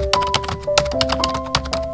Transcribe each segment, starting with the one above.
ပၢ်ပယီၤဘၣ်ကွၢ် တၢ်လၢပနကွဲး ခါဆူၣ်လၢပနကွဲး ခူသူၣ် ဒီးဆီဒိၣ်ဟဲက့ၤ ဘၣ်လၢာ်လီၤ. ဒီးကၠီတၢ်ရၤလီၤ ကၠီတၢ်တဂ့ၤဒိၣ် ဒီးကၠီဒိၣ်အီၣ်ဒီးကၠီတၢ်ဆူၣ်ဆူၣ်ယၤလီၤ. အီၣ်ဒီးကၠီတၢ်ကတၢၢ် ကၠီတၢ်ဘျိးထံဘျိးကီၢ်လၢဒီး အီၣ်ပ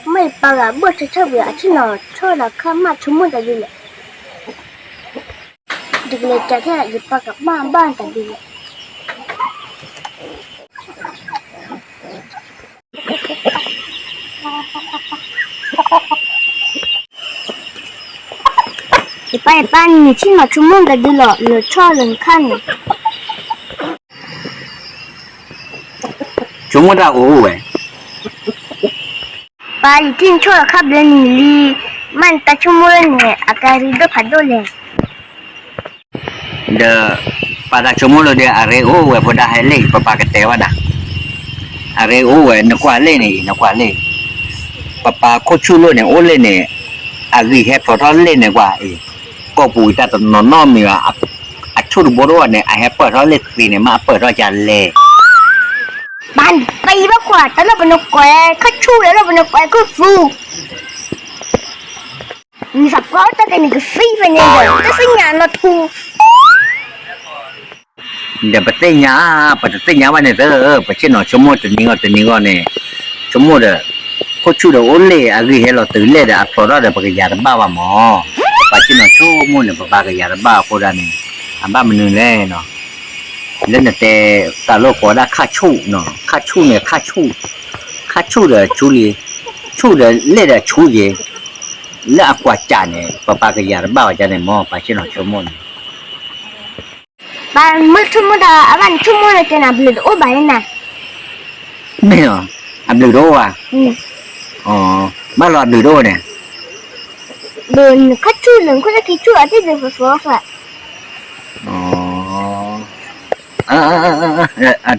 ှဲၤအံၤ မ့ၢ်ပၢ်ဂၤဘၣ်ဆၢထၢၣ်ပှဲၤ အဆ့ၣ်နီၤဆီၣ်ဒီးခါမၢ်ဆိကမိၣ်တၢ်ဒ်လဲၣ်. တကလဲၤကးထဲယပၢ်ကဘၣ်ဘၣ်တၢ်ဒ်လဲၣ်. ယပၢ် ယပၢ်န့ၣ် ဆ့ၣ်နီၤဆိကမိၣ်တၢ်ဒ်လဲၣ် လၢဆီၣ်လၢခါန့ၣ် ဆိကမိၣ်တၢ်အိၣ်ဝဲ. ပၢ် ယထံၣ်နဆိၣ်လီၤခါဘျဲၣ်နံၤလံ, မ့ၢ်နတၢ်ဆိကမိၣ်လၢန့ၣ် အကါရံဒိၣ်ဖးဒိၣ်လဲၣ်. ဒီး ပၢ်တၢ်ဆိကမိၣ်လၢဒီး အရ့အိၣ်ဝဲဖိဒၣ်ဟဲလ့ၣ် ပပၢ်ကတဲဝဲဒၣ်, အရ့အိၣ်ဝဲ နကွၢ်လ့ၣ်န့ၣ် နကွၢ်လ့ၣ်, ပပၢ်ခိၣ်ဆူၣ်လိၣ်န့ၣ် အိၣ်လ့ၣ်န့ၣ်, အဂံၢ်ဟဲဖျိးထီၣ်လ့ၣ်န့ၣ်ကွၢ်အံၤ, ကိာ်ပူၤတၢ်တနီၤနီတမံၤဘၣ်, အဆိၣ်တဘိတအိၣ်န့ၣ် အဟဲပၢၢ်ထီၣ်လ့ၣ်သ့န့ၣ် မ့ၢ်အပၢၢ်ထီၣ်ကလဲၣ်. ပၢ် ပယီၤဘၣ်ကွၢ် တၢ်လၢပနကွဲး ခါဆူၣ်လၢပနကွဲး ခူသူၣ် နသးပှၢ်တၢ်ကန့ၣ် ကသံဖဲန့ၣ်ဒီး တသ့ၣ်ညါနီတထူၣ်. ဒီးပသ့ၣ်ညါ, ပတသ့ၣ်ညါဘၣ်န့ၣ်သၢ, ပဆ့ၣ်နီၤဆိကမိၣ်တနံၤဂီၢ်တနံၤဂီၢ်န့ၣ်, ဆိကမိၣ်ဒီး, ခိၣ်ဆူၣ်ဒီးအိၣ်လ့ၣ် အဂံၢ်ဟဲလီၤတုၤလဲၣ်ဒီးအဖျိးထီၣ်ဒီး ပကယၤတဘၣ်ဘၣ်မး, ပပၢ်ဆ့ၣ်နီၤဆိကမိၣ်န့ၣ် ပပၢ်ကယၤတဘၣ်အဃိဒၣ်န့ၣ်, အဘၣ်မနုၤလဲၣ်နီၤ. လၢနတဲ, တၢ်လိၣ်ကိးဒၣ်ခါဆူၣ်နီၤ, ခါဆူၣ်န့ၣ်ခါဆူၣ်, ခါဆူၣ်ဒီးဆူၣ်လံ, ဆူၣ်ဒီးလဲၣ်ဒီးဆူၣ်ယံၤ, လၢအကွၢ်စးန့ၣ် ပပၢ်ကယၤတဘၣ်ဝဲဒၣ်န့ၣ်မး ပၢ်ဆ့ၣ်နီၤဆိကမိၣ်န့ၣ် ပၢ်မ့ၢ်ဆိကမိၣ်ဒီး အဘၣ်နဆိကမိၣ်လၢကဲန့ၣ် အဘျုးတအိၣ်ဘၣ်န့ၣ်. မ့ၢ်, အဘျုးတအိၣ်ဘၣ်. ဘၣ်လီၤအဘျုးတအိၣ်န့ၣ်, ခါဆူၣ်လၢနခိၣ်လၢခံဆူၣ်အတ့ၢ်ဒုးဖီဖီဃာ်.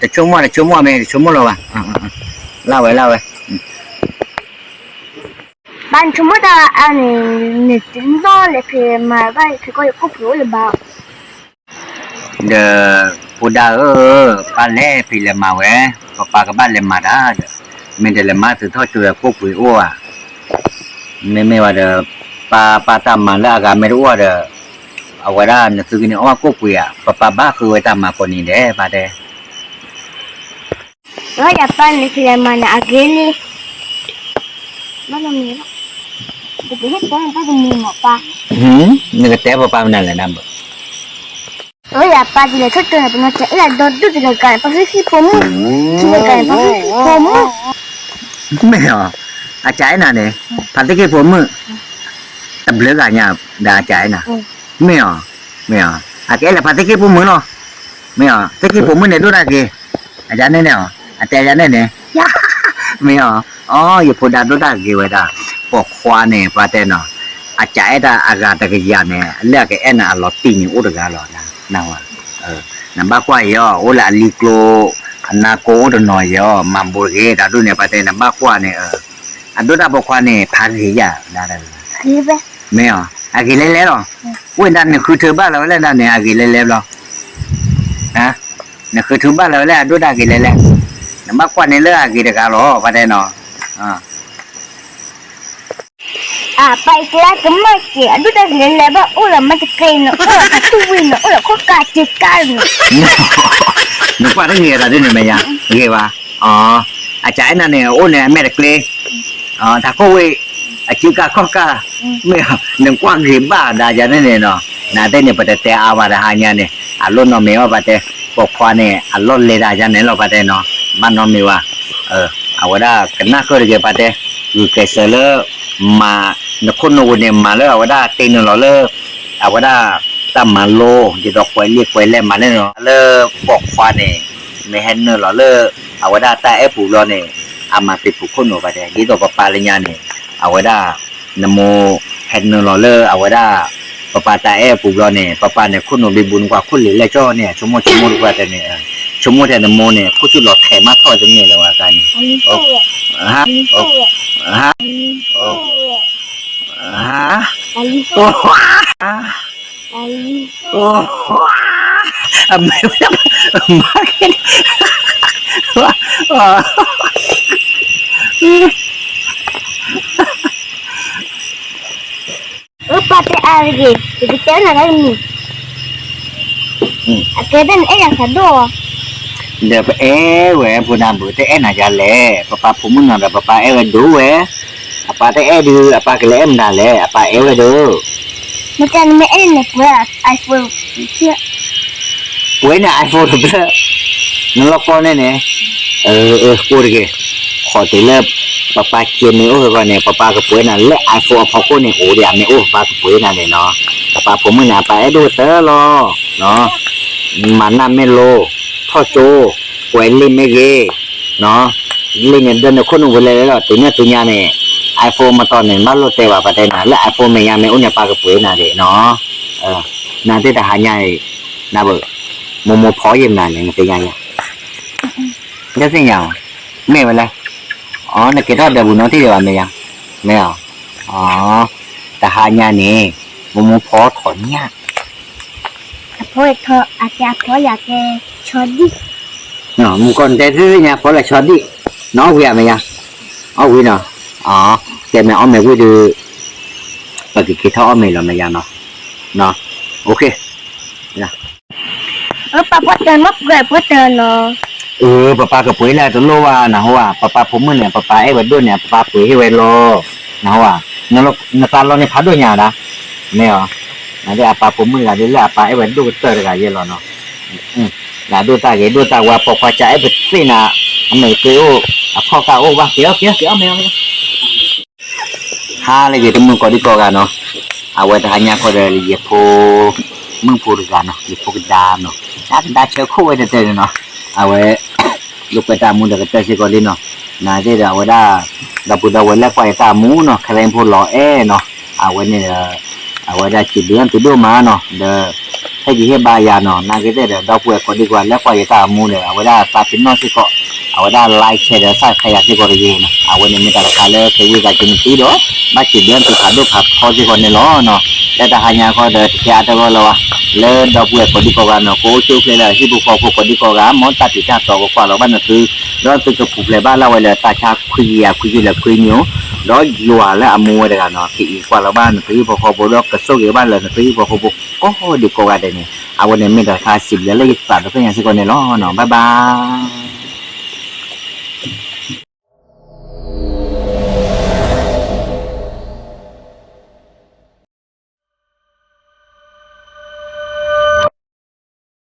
တဆိကမိၣ် တဆိကမိၣ်မ့ၢ် တဆိကမိၣ်လီၤဘၣ်. လၢဝဲ လၢဝဲ ပၢ်နဆိကမိၣ်တၢ်အါန့ၣ်, နတနီၢ်လဲၤဖဲမၤဘၣ်ယခိၣ်ဖှံးအိၣ်လၢၤဘၣ်. ဒီး, ဖိဒါဧၢ, ပၢ်လဲၤဖံးလဲၤမၤဝဲ, ပပၢ်ကဘၣ်လဲၤမၤတၢ်ဒီး, မ့ၢ်တလဲၤမၤသုးထီၣ်ကၠိဒီးခိၣ်ဖှံးအိၣ်ဧါ. မ့မ့ၢ်ဝဲဒီး, ပၢ်ပၢ်တၢ်မၤလၢအဂၤမ့ၢ်တအိၣ်ဒီး, အဝဲဒၣ်နသုကန့ၢ်အီၣ်ခိၣ်ဖှံးဧါ, ပပၢ်ဘၣ်ဃုဝဲတၢ်မၤကိးနံၤဒဲး ပၢ်တဲ ဒီးယပၢ်န့ၣ် ဖံးလဲၤမၤန့ၣ် အဂ့ၤလံ. ဘၣ်လီၤမ့ၢ်လီၤ. ပကဟ့ၣ်တဲနတၢ်တမံၤမ့ၢ်ပၢ်. နကတဲပပၢ်မနုၤလဲၣ်နဘၣ်. အဝဲယပၢ်တလဲၤထီၣ်တၢ်န့ၣ် ပနီၢ်တဲအ့ၣ်ယၤဒီဒူၣ်တဂၤဂၤန့ၣ် ပှၤဟံၣ်ဖိမုၣ်, ထံဂၤဂၤန့ၣ် ပှၤဟံၣ်ဖိမုၣ်. မ့ၢ်အီၤ, အကအဲၣ်နၤန့ၣ်, ဖါသ့ၣ်က့ၢ်ဖိမုၣ်, တဘျုးဂၤညါဒီးအကအဲၣ်နၤ, မ့ၢ်အီၤ, မ့ၢ်အီၤ, အကအဲၣ်လၢဖါသ့ၣ်က့ၢ်ဖိမုၣ်လီၤ, မ့ၢ်အီၤ, သ့ၣ်က့ၢ်ဖိမုၣ်န့ၣ်ဒိၣ်တၢ်ဂ့ၤ, အကန့ၣ်န့ၣ်အီၤ, အတဲယၤန့ၣ်န့ၣ်, မ့ၢ်အီၤ, အိ ယဖိဒါဒိၣ်တၢ်ဂ့ၤဝဲဒၣ်, ပိာ်ခွါန့ၣ် ပှၤတဲနီၤ, အကအဲၣ်တၢ်အဂၤတကယၤန့ၣ် လၢအကအဲၣ်နၤအလီၤတံၢ်န့ၣ်အိၣ်တဂၤလီၤ, နဘၣ်ကွၢ်ယဲအီၤ အိၣ်လၢအလံၤကျိ အနါကိအိၣ်တနီၤယဲအီၤ မၤဘူးတဂ့ၤ တၢ်ဒိၣ်န့ၣ် ပှၤတဲနဘၣ်ကွၢ်န့ၣ်, အဒိၣ်တၢ်ပိာ်ခွါန့ၣ် ဖးဂ့ၤယၤ, မ့ၢ်အီၤ, အဂ့ၤလဲၤလဲၤလီၤ, ဝဲဒၣ်နဃုထၢဘၣ်လီၤဝဲလၢဒၣ်န့ၣ် အဂ့ၤလဲၤလဲၤဘျီ နဃုထၢဘၣ်လီၤဝဲလၢအဒိၣ်တၢ်ဂ့ၤလဲၤလဲၤ, နဘၣ်ကွၢ်န့ၣ်လၢအဂ့ၤတဂၤလီၤ ပှၤတဲနီၤ. အပၢ်အံၤကျဲကမၣ်က့ၤ အဒိၣ်တၢ်ဂ့ၤလဲၤလဲၤဘၣ် အိၣ်ဒီးမ့တကျ့နီၤ အိၣ်ဒီးခါထူၣ်ဝံၤနီၤ အိၣ်ဒီးခိၣ်ကးက့ၤကါနီၤ. နကွၢ်တဂ့ၤတၢ်ဒ်န့ၣ်မ့ၢ်ယါ, ဂ့ၤဘၣ်, အကအဲၣ်နၤန့ၣ် အိၣ်န့ၣ်အမဲာ်တကျ့, တၢ်ခိၣ်ဝံၤ, အစုကါခီၣ်ကါ, မ့ၢ်, နကွၢ်ဂ့ၤဘၣ်ဒၣ်ယၤန့ၣ်န့ၣ်နီၤ, နသ့ၣ်န့ၣ် ပတတဲအါဝဲဒၣ်ဟါညါန့ၣ် အလိၣ်နီတမံၤဘၣ် ပှၤတဲ, ပိာ်ခွါန့ၣ် အလီၢ်လဲၤဒၣ်ယၤန့ၣ်လီၤ ပှၤတဲနီၤ, ဘၣ်နီတမံၤဘၣ်, အဝဲဒၣ်ကနၣ်ဃုာ်တဂ့ၤ ပှၤတဲ, ဂုာ်ကျဲးစၢးလၢ မၤ, နခိၣ်နူာ်ပူၤန့ၣ် မၤလၢအဝဲဒၣ်တ့နုာ်လီၤလၢ အဝဲဒၣ်တၢ်မၤလိ, ဒ်သိးကွဲးလံာ်ကွဲးလဲၢ်မၤလၢနလီၤ လၢပိာ်ခွါန့ၣ်, မ့ၢ်ဟဲနုာ်လီၤလၢ အဝဲဒၣ်တၢ်အဲၣ်ပူၤဘျီန့ၣ်, အမၤပ့ၤပူၤခိၣ်နူာ်ပှၤတဲ ဒ်သိးပပၢ်လၢညါန့ၣ်, အဝဲဒၣ်, နမိၢ်, ဟဲနုာ်လီၤလၢအဝဲဒၣ်, ပပၢ်တၢ်အဲၣ်ပူၤဘျီန့ၣ် ပပၢ်န့ၣ် ခိၣ်နူာ်ဘံဘူနကွၢ်ခိၣ်လ့ၤလဲၢ်ကၠီန့ၣ် ဆိကမိၣ်ဆိကမိၣ်တကွၢ်တဲန့ၣ်, ဆိကမိၣ်ထဲနမိၢ်န့ၣ် ခိၣ်ဆူၣ်လီၤထဲးမးထီၣ်တန့ၢ်လၢၤဝဲတၢ်န့ၣ်, ဟါ, ဟါ, အမဲာ်, မၤက့ၤ, အပၢ်တဲအါတဂ့ၤ, ယကတဲနၤတၢ်တမံၤ, အကဲဒ်နအဲၣ်ယၤဖးဒိၣ်, ဒီးပအဲၣ်ဝဲဖိနၢ်ဘုး တအဲၣ်နၤယၤလဲၣ်, ပပၢ်ဖိမုၣ်နီၤဒီး ပပၢ်အဲၣ်ဝဲဒိၣ်ဝဲ, အပၢ်တအဲၣ်ဒုး အပၢ်ကလဲၤအဲၣ်မတၤလဲၣ်, အပၢ်အဲၣ်ဝဲဒိၣ် မ့ၢ်တၢ်နမ့ၢ်အဲၣ်န့ၣ် ပှဲၤ iPhone, ပှဲၤန့ၣ် iPhone တဖျၢၣ်, နလီၤကီန့ၣ်န့ၣ်, အၢ ကိးတဂ့ၤ, ဃီၤတုၤလၢ ပပၢ်က့ၤမ့ၢ်အိၣ်ဂ့ၤဂီၢ်န့ၣ် ပပၢ်ကပှဲၤနၤလၢ iPhone အဖီခိၣ်န့ၣ် အိၣ်ဒံး အမ့ၢ်အိၣ်ပပၢ်ကပှဲၤနၤန့ၣ်နီၤ, ပပၢ်ဖိမုၣ်န့ၣ် အပၢ်အဲၣ်ဒိၣ်ကတၢၢ်လီၤ, မၤနၢ်မ့ၢ်လိ, ထီၣ်ကၠိ, ကွဲးလံာ်မ့ၢ်ဂ့ၤ, လံာ်န့ၣ် ဒၢနခိၣ်နူာ်ဝဲလဲၣ်လီၤ တုၤန့ၣ်တုၤညါန့ၣ်, iPhone မတီၤန့ၣ် ဘၣ်လိၣ်တဲဘၣ် ပတဲနၤ လၢ iPhone မဲာ်ညါမ့ၢ်အိၣ်န့ၣ် ပၢ်ကပှ့ၤနၤဒံးနီၤ, နသ့ၣ်တဟါညါအံၤ, နဘၣ်, မိၢ်မိၢ်ဖီယံာ်မနုၤန့ၣ် နသ့ၣ်ညါယၤ, နသ့ၣ်ညါ, မ့ၢ်ဝဲလဲၣ်, အီ နက့ၤထီၣ်ဒီးပူၤနီတထံၣ်ဒံးဘၣ် မဲာ်ညါ, မ့ၢ်အီၤ, တဟါညါန့ၣ်, မိၢ်မိၢ်ဖီထီၣ်ညၣ် အဖီထီၣ် အကဲအဖီယၤကဲ ဆီဒံၣ်, မုၢ်ကီၢ်နတဲသ့ၣ်ညါဖီလဲၤဆီဒံၣ်, နအီၣ်ဝံၤဧါ မဲာ်ညါ, အီၣ်ဝံၤနီၤ, ကဲမ့ၢ်အီၣ်မ့ၢ်ဝံၤဒီး, ပကက့ၤထီၣ်အီၣ်မ့ၤလီၤ မဲာ်ညါနီၤ, ပၢ်ပှၢ်တၢၢ်နီၤ, ပပၢ်ကပှ့ၤလၢတလိၣ်ဘၣ် နဟူဧါ, ပပၢ်ဖိမုၣ်န့ၣ် ပပၢ်အဲၣ်ဝဲဒိၣ်န့ၣ် ပပၢ်ပှ့ၤဟ့ၣ်ဝဲလီၤ, နဟူဧါ, နသးလီန့ၣ်ဖးဒိၣ်ညါဒၣ်, မ့ၢ်အီၤ, နဒ်အပၢ်ဖိမုၣ်တဂၤဒ်လၢအပၢ်အဲၣ်ဝဲဒိၣ်ကတၢၢ်တဂၤယဲလီၤနီၤ, လၢအဒိၣ်တၢ်ဂ့ၤဒိၣ်တၢ်ဝါ ပိာ်ခွါကအဲၣ်ပသ့ၣ်နၤ, အမဲာ်ကျ့အိၣ်, အခီၣ်ကၢ်အိၣ်ဘၣ် က့ၤအီၣ်က့ၤအီၣ်က့ၤအီၣ်မ့ၢ်အီၤ ဟါလၢယတမုၢ်ကိးဒံကိးဂၤနီၤ, အဝဲတဟါညါဃီဒီး ယဖိမုၣ်ဖိတဂၤနီၤ ယဖိကဒါနီၤ, တၢ်ကဒါဆၢခိၣ်ဝဲတတဲန့ၣ်နီၤ, အဝဲ လိာ်ကွဲတၢ်မူဒီးကတၢၢ်စ့ၢ်ကီးလံနီၤ, နသ့ၣ်ဒီးအဝဲဒၣ် ဒီပုၢ်ဒီဝဲၢ်လၢကွၢ်ယတၢ်မူနီၤ ခရံဖိလီၤအဲၣ်နီၤ, အဝဲန့ၣ်ဒီး အဝဲဒၣ်စံးဘျုးသုဒိၣ်မးနီၤ ဒီး ဟဲက့ၤဟ့ၣ်ဘါယၤနီၤ နာ်က့သ့ၣ်ဒီး ဒီပုၢ်ဝဲၢ်ကိးဒံကိးဂၤလၢကွၢ်ယတၢ်မူဒီး အဝဲဒၣ်သးပ့ၤနီၣ်စ့ၢ်ကီး အဝဲဒၣ် like share ဒီး subscribe ယၤစ့ၢ်ကီးတဂ့ၤနီၤ, အဝဲန့ၣ်မ့ၢ်တၢ်တခါလၢကဝံသးစူၤနသုဒီး ဘၣ်စံးဘျုးသုဖးဒိၣ်ဖးထီစ့ၢ်ကီးန့ၣ်လီၤနီၤ, လၢတဟါညါဃီဒီး တကဲအါတဂီၢ်လၢၤဘၣ်, လၢဒီပုၢ်ဝဲၢ်ကိးဒံကိးဂၤနီၤ ကအိၣ်ဆူၣ်အိၣ်ချ့လၢဟံၣ်ဖိဃီဖိကိးဒံကိးဂၤ မ်တၢ်ထံၣ်တၢ်တီကကွၢ်လီၤဘၣ်နသု ဒီးသုကပူၤဖျဲးဘၣ်လၢဝဲလၢတၢ်ဆါခွံကယၤခွံဆံလၢခွံနံၣ်, ဒီးယွၤလၢအမူဝဲတဂၤနီၤ ကကွၢ်လီၤဘၣ်နသုဟံၣ်ဖိဃီဖိ ဒီးကဆိၣ်ဂ့ၤဘၣ်လၢနသုဟံၣ်ဖိဃီဖိကိးဒံကိးဂၤဒဲးန့ၣ်, အဝဲန့ၣ်မ့ၢ်တၢ်တခါစံးဘျုးလၢယသးဒီဖျၢၣ်ညါစ့ၢ်ကီးန့ၣ်လီၤနီၤ bye bye.